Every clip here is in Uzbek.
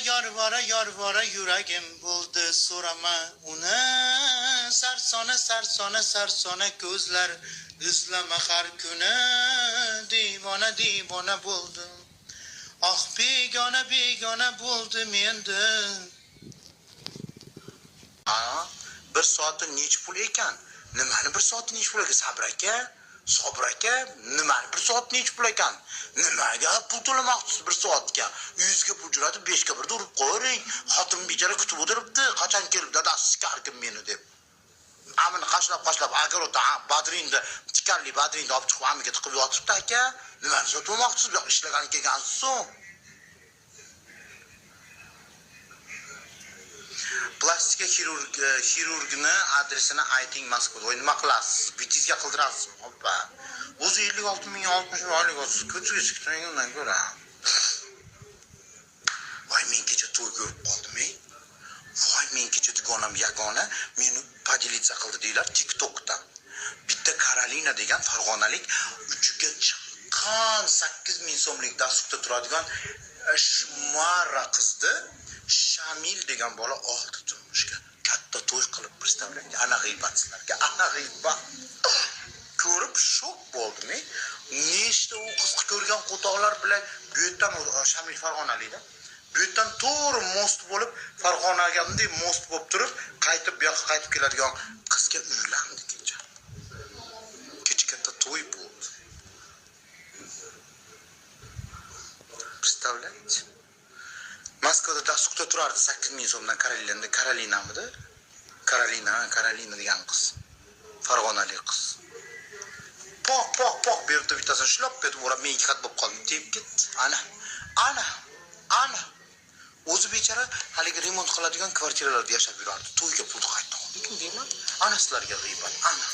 yorvora yorvora yuragim bo'ldi so'rama uni. Sarsona sarsona sarsona ko'zlar izlama har kuni. Devona devona bo'ldim. Oh begona begona bo'ldim endi. Ha, bir soati necha pul ekan? Nimani bir soati necha pul ekan Sabr aka? Sobir aka, nimani bir soat necha pul ekan? Nimaga pul to'lamoqchisiz bir soatga? 100 ga pul jo'natib 5 ga birda urib qo'ying. Xotin bechora kutib o'tiribdi, qachon kelib dadasi sikarkin meni deb. Amini qashlab-qashlab огородda badrinda, tikanli badrinda olib chiqib amiga tiqib yotibdi aka. Nimani sotmoqchisiz? Bu yoqqa ishlagani kelgansiz-ku. Plastika xirurgini adresini ayting Moskvada. Voy, nima qilasiz? Bitingizga qildirasizmi? Hoppa. O'zi 56 ming 60 ming oylik olsiz, ko'chaga chiqib undan ko'ra. Voy, men kecha to'y ko'rib qoldim, ey. Voy, men kecha dugonam yagona meni поделиться qildi deylar TikTokda. Bitta Karolina degan farg'onalik uchiga chiqqan 8 ming so'mlik dasturda turadigan shmara qizni Shamil degan bola oldi turmushga. Katta to'y qilib, представляете? Ana g'iybat sizlarga, ana g'iybat. Ko'rib shok bo'ldim. Nechta u qiz ko'rgan qo'toqlar bilan bu yerdan Shamil Farg'onalikda. Bu yerdan to'g'ri most bo'lib Farg'onaga bunday most bo'lib turib, qaytib bu yoqqa qaytib keladigan qizga uylandi kecha. Kecha katta to'y bo'ldi. Представляете? Moskvada dasturda turardi 8 ming so'mdan Karolinada, Karolinamidi? Karolina, Karolina degan qiz. Farg'onalik qiz. Poq poq poq berdi bittasini shlop etib o'rab men ikki xat bo'lib qoldim, tepib ketdi. Ana, ana, ana. O'zi bechora haligi remont qiladigan kvartiralarda yashab yurardi. To'yga pul qaytdi oldi deyman. Ana sizlarga g'iybat, ana.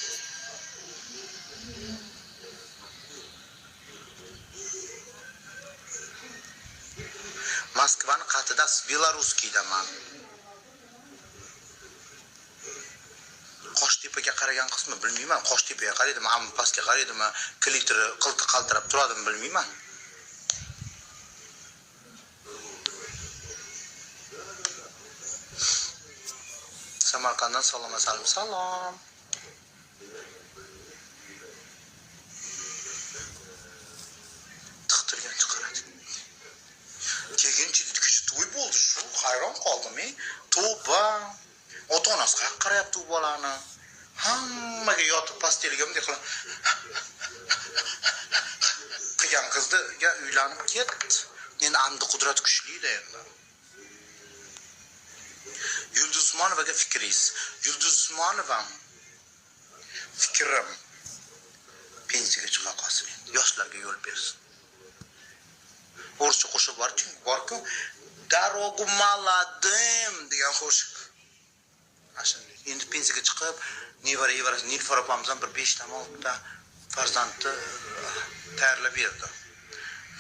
Moskvani qatida Belarusskiydaman. Qoshtepaga qaragan qismi bilmayman. Qoshtepaga qaraydimi, amma pastga qaraydimi, klitri qilti qaltirab turadimi bilmayman. Samarqanddan salom asalom, salom. Tiqtirgan chiqaradi. Keyin-chi dedi, kecha to'y bo'ldi, shu hayron qoldim, ey. Tavba. Ota-onasi qayerga qarayapti u bolani? Hammaga yotib pastelga bunday qilib qilgan qizga uylanib ketdi. Endi amdi qudrat kuchli-da endi. Yulduz Usmonovaga fikringiz. Yulduz Usmonova fikrim pensiyaga chiqa qolsin endi, yoshlarga yo'l bersin. O'rischa qo'shiq bor, chunki bor-ku, "Дорогу молодым" degan qo'shiq. Shunday. Endi pensiyaga chiqib, nevara evarasi Nilufar opamiz ham bir 5 ta 6 ta farzandni tayyorlab berdi.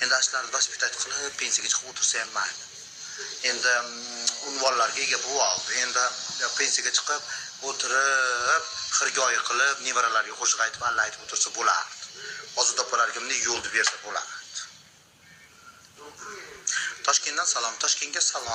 Endi ashlarni vaspitayt qilib, pensiyaga chiqib o'tirsa ham mayli. Endi unvonlarga ega bo'lib oldi. Endi pensiyaga chiqib o'tirib, xirgoyi qilib, nevaralarga qo'shiq aytib, alla aytib o'tirsa bo'lardi. Ozoda opalarga bunday yo'lni bersa bo'lardi. Toshkentdan salom, Toshkentga salom.